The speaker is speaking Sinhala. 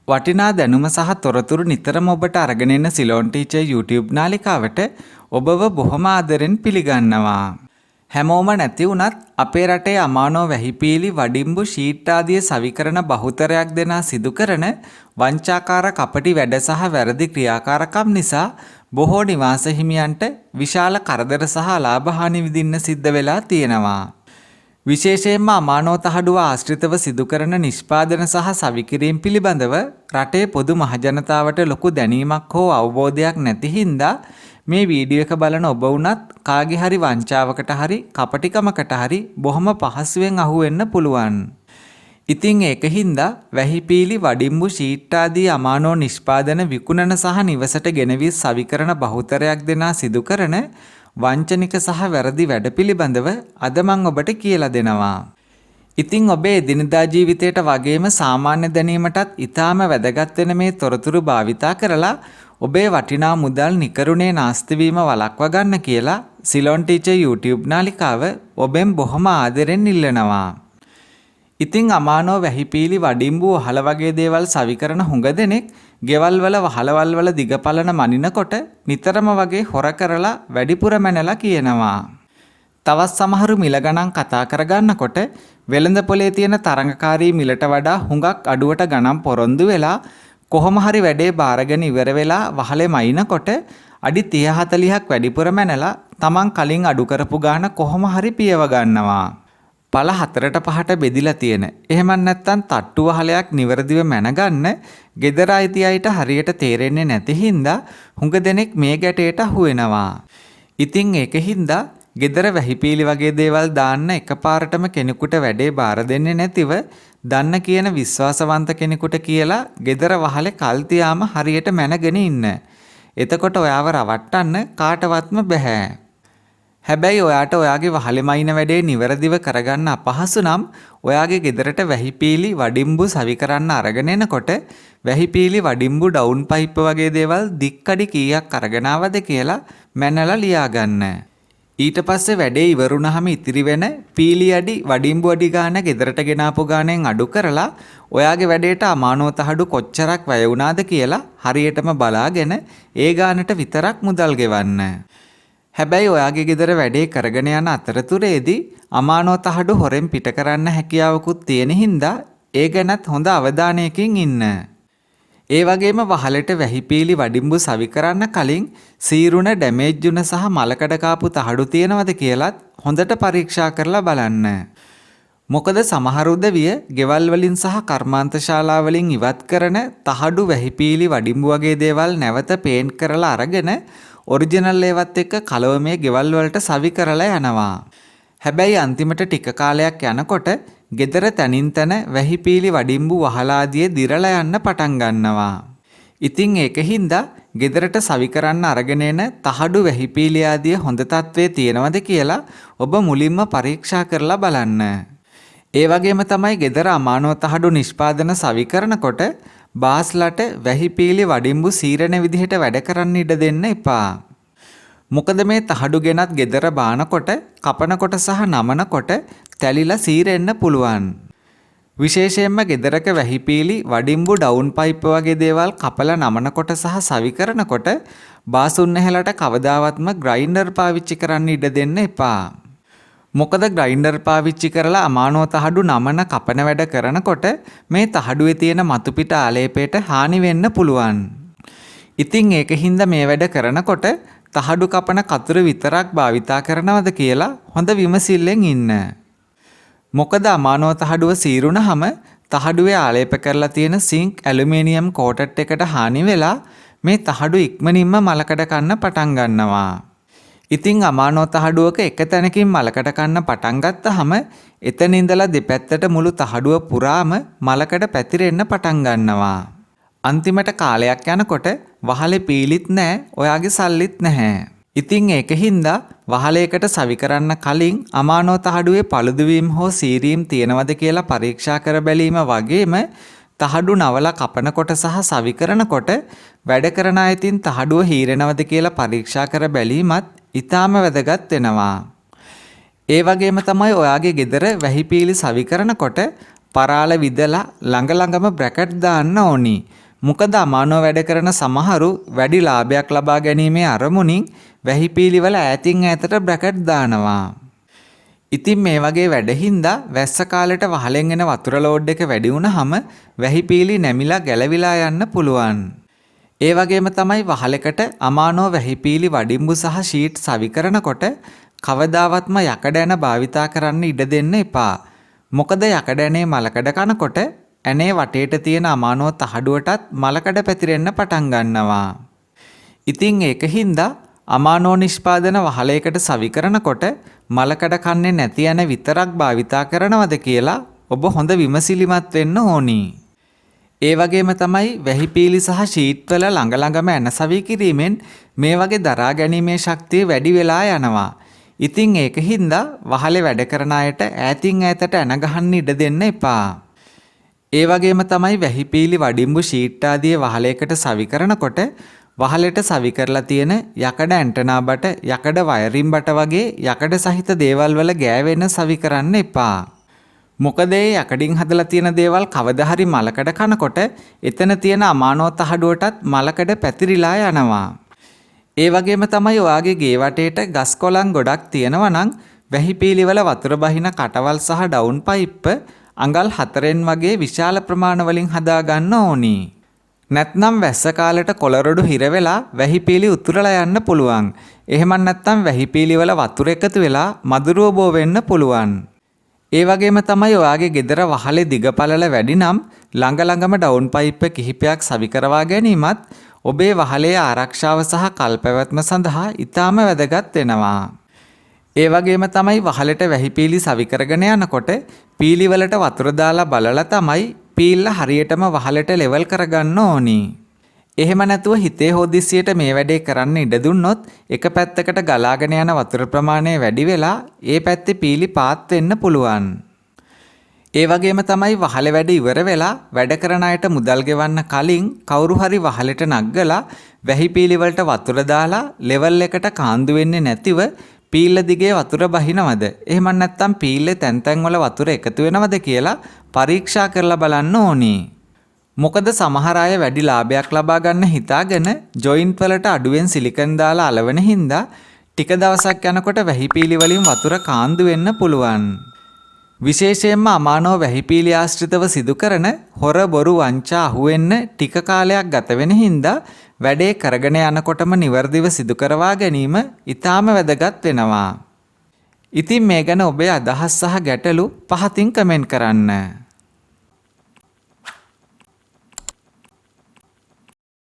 වටිනා දැනුම සහ තොරතුරු නිතරම ඔබට අරගෙන එන සිලෝන් ටීචර් YouTube නාලිකාවට ඔබව බොහොම ආදරෙන් පිළිගන්නවා. හැමෝම නැති වුණත් අපේ රටේ අමානෝ වැහිපීලි වඩිම්බු ෂීට් ආදිය සවිකරන බහුතරයක් දෙනා සිදු කරන වංචාකාර කපටි වැඩ සහ වැරදි ක්‍රියාකාරකම් නිසා බොහෝ නිවාස හිමියන්ට විශාල කරදර සහ අලාභ හානි විඳින්න සිද්ධ වෙලා තියෙනවා. විශේෂයෙන්ම අමානෝ තහඩුව ආශ්‍රිතව සිදු කරන නිෂ්පාදන සහ සවිකිරීම පිළිබඳව රටේ පොදු මහජනතාවට ලොකු දැනීමක් හෝ අවබෝධයක් නැති හින්දා මේ වීඩියෝ එක බලන ඔබ වුණත් කාගේ හරි වංචාවකට හරි කපටිකමකට හරි බොහොම පහසුවෙන් අහු වෙන්න පුළුවන්. ඉතින් ඒක හින්දා වැහිපීලි වඩිම්බු ෂීට් ආදී අමානෝ නිෂ්පාදන විකුණන සහ නිවසට ගෙනවිත් සවිකරන බහුතරයක් දෙනා සිදු කරන වංචනික සහ වැරදි වැඩ පිළිබඳව අද මං ඔබට කියලා දෙනවා. ඉතින් ඔබේ එදිනෙදා ජීවිතයට වගේම සාමාන්‍ය දැනීමටත් ඉතාම වැදගත් වෙන මේ තොරතුරු භාවිතා කරලා ඔබේ වටිනා මුදල් නිකරුණේ නාස්ති වීම වළක්වා ගන්න කියලා සිලෝන් ටීචර් YouTube නාලිකාව ඔබෙන් බොහොම ආදරෙන් ඉල්ලනවා. ඉතින් අමානෝ වැහිපීලි වඩිම්බු වහල වගේ දේවල් සවිකරන හුඟ දෙනෙක් ගෙවල් වල වහලවල් වල දිගපළන මනිනකොට නිතරම වගේ හොර කරලා වැඩිපුර මැනලා කියනවා. තවත් සමහරු මිල ගණන් කතා කරගන්නකොට වෙළඳ පොලේ තියෙන තරඟකාරී මිලට වඩා හුඟක් අඩුවට ගණන් පොරොන්දු වෙලා කොහොම හරි වැඩේ බාරගෙන ඉවර වෙලා වහලේ මයින්නකොට අඩි 30 40ක් වැඩිපුර මැනලා තමන් කලින් අඩු කරපු ගාන කොහොම හරි පියව ගන්නවා. පළ 4ට 5ට බෙදිලා තියෙන. එහෙම නැත්නම් තට්ටු වහලයක් නිවැරදිව මැනගන්න ගෙදර අයිති අයට හරියට තේරෙන්නේ නැති හින්දා හුඟ දෙනෙක් මේ ගැටයට අහු වෙනවා. ඉතින් ඒක හින්දා ගෙදර වැහිපීලි වගේ දේවල් දාන්න එකපාරටම කෙනෙකුට වැඩේ බාර දෙන්නේ නැතිව දන්න කියන විශ්වාසවන්ත කෙනෙකුට කියලා ගෙදර වහලේ කල් තියාම හරියට මැනගෙන ඉන්න. එතකොට ඔයාව රවට්ටන්න කාටවත්ම බැහැ. හැබැයි ඔයාට ඔයාගේ වහලෙ මයින් වැඩේ නිවැරදිව කරගන්න අපහසු නම් ඔයාගේ ගෙදරට වැහිපීලි වඩිම්බු සවි කරන්න අරගෙන එනකොට වැහිපීලි වඩිම්බු ඩවුන් පයිප් වගේ දේවල් දික් අඩි කීයක් අරගෙන ආවද කියලා මැනලා ලියාගන්න. ඊට පස්සේ වැඩේ ඉවරුනහම ඉතිරි වෙන පීලි අඩි වඩිම්බු අඩි ගාන ගෙදරට ගෙනාපු ගානෙන් අඩු කරලා ඔයාගේ වැඩේට අමානෝ තහඩු කොච්චරක් වැය වුණාද කියලා හරියටම බලාගෙන ඒ ගානට විතරක් මුදල් ගෙවන්න. හැබැයි ඔයාගේ ගෙදර වැඩේ කරගෙන යන අතරතුරේදී අමානෝ තහඩු හොරෙන් පිට කරන්න හැකියාවකුත් තියෙන හින්දා ඒ ගැනත් හොඳ අවධානයකින් ඉන්න. ඒ වගේම වහලට වැහිපීලි වඩිම්බු සවි කරන්න කලින් සීරුණ ඩැමේජ් වුණ සහ මලකඩ කාපු තහඩු තියෙනවද කියලත් හොඳට පරීක්ෂා කරලා බලන්න. මොකද සමහර උදවිය ගෙවල් වලින් සහ කර්මාන්ත ශාලා වලින් ඉවත් කරන තහඩු වැහිපීලි වඩිම්බු වගේ දේවල් නැවත පේන්ට් කරලා අරගෙන ඔරිජිනල් ඒවත් එක්ක කලවමේ ගෙවල් වලට සවි කරලා යනවා. හැබැයි අන්තිමට ටික කාලයක් යනකොට ගෙදර තැනින් තැන වැහිපීලි වඩිම්බු වහලා ආදිය දිරලා යන්න පටන් ගන්නවා. ඉතින් ඒක හින්දා ගෙදරට සවි කරන්න අරගෙන එන තහඩු වැහිපීලි ආදිය හොඳ තත්ත්වයේ තියෙනවද කියලා ඔබ මුලින්ම පරීක්ෂා කරලා බලන්න. ඒ වගේම තමයි ගෙදර අමානෝ තහඩු නිෂ්පාදන සවි කරනකොට බාස්ලට වැහිපීලි වඩිම්බු සීරෙන විදිහට වැඩ කරන්න ඉඩ දෙන්න එපා. මොකද මේ තහඩු ගෙනත් ගෙදර බානකොට කපනකොට සහ නමනකොට තැලිලා සීරෙන්න පුළුවන්. විශේෂයෙන්ම ගෙදරක වැහිපීලි වඩිම්බු ඩවුන් පයිප් වගේ දේවල් කපලා නමනකොට සහ සවි කරනකොට බාසුන් ඇහැලට කවදාවත්ම ග්‍රයින්ඩර් පාවිච්චි කරන්න ඉඩ දෙන්න එපා. මොකද ග්‍රයින්ඩර් පාවිච්චි කරලා අමානෝ තහඩු නමන කපන වැඩ කරනකොට මේ තහඩුවේ තියෙන මතු පිට ආලේපයට හානි වෙන්න පුළුවන්. ඉතින් ඒක හින්දා මේ වැඩ කරනකොට තහඩු කපන කතුර විතරක් භාවිතා කරනවද කියලා හොඳ විමසිල්ලෙන් ඉන්න. මොකද අමානෝ තහඩුව සීරුනහම තහඩුවේ ආලේප කරලා තියෙන සිංක් ඇලුමිනියම් කෝටඩ් එකට හානි වෙලා මේ තහඩු ඉක්මනින්ම මලකඩ කන්න පටන් ගන්නවා. ඉතින් අමානෝ තහඩුවක එක තැනකින් මලකඩ කන්න පටන් ගත්තහම එතන ඉඳලා දෙපැත්තට මුළු තහඩුව පුරාම මලකඩ පැතිරෙන්න පටන් ගන්නවා. අන්තිමට කාලයක් යනකොට වහලේ පීලිත් නෑ ඔයාගේ සල්ලිත් නැහැ. ඉතින් ඒක හින්දා වහලයකට සවි කරන්න කලින් අමානෝ තහඩුවේ පළුදු වීම හෝ සීරීම් තියෙනවද කියලා පරීක්ෂා කර බැලීම වගේම තහඩු නවලා කපනකොට සහ සවි කරනකොට වැඩ කරන අයතින් තහඩුව හීරෙනවද කියලා පරීක්ෂා කර බැලීමත් ඉතාම වැදගත් වෙනවා. ඒ වගේම තමයි ඔයාගේ ගෙදර වැහිපීලි සවි කරනකොට පරාල විදලා ළඟ ළඟම බ්‍රැකට් දාන්න ඕනි. මොකද අමානුව වැඩ කරන සමහරු වැඩි ලාභයක් ලබා ගැනීමේ අරමුණින් වැහිපීලි වල ඈතින් ඈතට බ්‍රැකට් දානවා. ඉතින් මේ වගේ වැඩ හින්දා වැස්ස කාලෙට වහලෙන් එන වතුර ලෝඩ් එක වැඩි වුණාම වැහිපීලි නැමිලා ගැලවිලා යන්න පුළුවන්. ඒ වගේම තමයි වහලෙකට අමානෝ වැහිපීලි වඩිම්බු සහ ෂීට් සවි කරනකොට කවදාවත්ම යකඩ ඇන භාවිතා කරන්න ඉඩ දෙන්න එපා. මොකද යකඩ ඇනේ මලකඩ කනකොට ඇනේ වටේට තියෙන අමානෝ තහඩුවටත් මලකඩ පැතිරෙන්න පටන් ගන්නවා. ඉතින් ඒක හින්දා අමානෝ නිෂ්පාදන වහලයකට සවි කරනකොට මලකඩ කන්නේ නැති ඇන විතරක් භාවිතා කරනවද කියලා ඔබ හොඳ විමසිලිමත් වෙන්න ඕනි. ඒ වගේම තමයි වැහිපීලි සහ ෂීට් වල ළඟ ළඟම ඇන සවි කිරීමෙන් මේ වගේ දරා ගැනීමේ ශක්තිය වැඩි වෙලා යනවා. ඉතින් ඒක හින්දා වහලේ වැඩ කරන අයට ඈතින් ඈතට ඇන ගහන්න ඉඩ දෙන්න එපා. ඒ වගේම තමයි වැහිපීලි වඩිම්බු ෂීට් ආදිය වහලයකට සවි කරනකොට වහලෙට සවි කරලා තියෙන යකඩ ඇන්ටනා බට, යකඩ වයරින් බට වගේ යකඩ සහිත දේවල් වල ගෑවෙන සවි කරන්න එපා. මොකද ඒ යකඩින් හදලා තියෙන දේවල් කවදා හරි මලකඩ කනකොට එතන තියෙන අමානෝ තහඩුවටත් මලකඩ පැතිරිලා යනවා. ඒ වගේම තමයි ඔයාගේ ගේ වටේට ගස් කොළන් ගොඩක් තියෙනවා නම් වැහිපීලි වල වතුර බහින කටවල් සහ ඩවුන් පයිප්ප අඟල් 4න් වගේ විශාල ප්‍රමාණ වලින් හදා ගන්න ඕනි. නැත්නම් වැස්ස කාලෙට කොළ රොඩු හිර වෙලා වැහිපීලි උතුරලා යන්න පුළුවන්. එහෙම නැත්නම් වැහිපීලි වල වතුර එකතු වෙලා මදුරුව බෝ වෙන්න පුළුවන්. ඒ වගේම තමයි ඔයාගේ ගෙදර වහලේ දිග පළල වැඩි නම් ළඟ ළඟම ඩවුන් පයිප්ප කිහිපයක් සවි කරවා ගැනීමත් ඔබේ වහලේ ආරක්ෂාව සහ කල්පැවැත්ම සඳහා ඉතාම වැදගත් වෙනවා. ඒ වගේම තමයි වහලට වැහිපීලි සවි කරගෙන යනකොට පීලි වලට වතුර දාලා බලලා තමයි පීල්ල හරියටම වහලට ලෙවල් කරගන්න ඕනි. එහෙම නැතුව හිතේ හොදිස්සියට මේ වැඩේ කරන්න ඉඩ දුන්නොත් එක පැත්තකට ගලාගෙන යන වතුර ප්‍රමාණය වැඩි වෙලා ඒ පැත්තේ පීලි පාත් වෙන්න පුළුවන්. ඒ වගේම තමයි වහලේ වැඩ ඉවර වෙලා වැඩ කරන අයට මුදල් ගෙවන්න කලින් කවුරු හරි වහලෙට නග්ගලා වැහිපීලි වලට වතුර දාලා ලෙවල් එකට කාන්දු වෙන්නේ නැතිව පීල්ල දිගේ වතුර බහිනවද? එහෙම නැත්නම් පීල්ලේ තැන් තැන් වල වතුර එකතු වෙනවද කියලා පරීක්ෂා කරලා බලන්න ඕනි. මොකද සමහර අය වැඩි ලාභයක් ලබා ගන්න හිතාගෙන ජොයින්ට් වලට අඩුවෙන් සිලිකන් දාලා අලවන හින්දා ටික දවසක් යනකොට වැහිපීලි වලින් වතුර කාන්දු වෙන්න පුළුවන්. විශේෂයෙන්ම අමානෝ වැහිපීලි ආශ්‍රිතව සිදු කරන හොර බොරු වංචා අහුවෙන්න ටික කාලයක් ගත වෙන හින්දා වැඩේ කරගෙන යනකොටම නිවැරදිව සිදු කරවා ගැනීම ඉතාම වැදගත් වෙනවා. ඉතින් මේ ගැන ඔබේ අදහස් සහ ගැටලු පහතින් කමෙන්ට් කරන්න.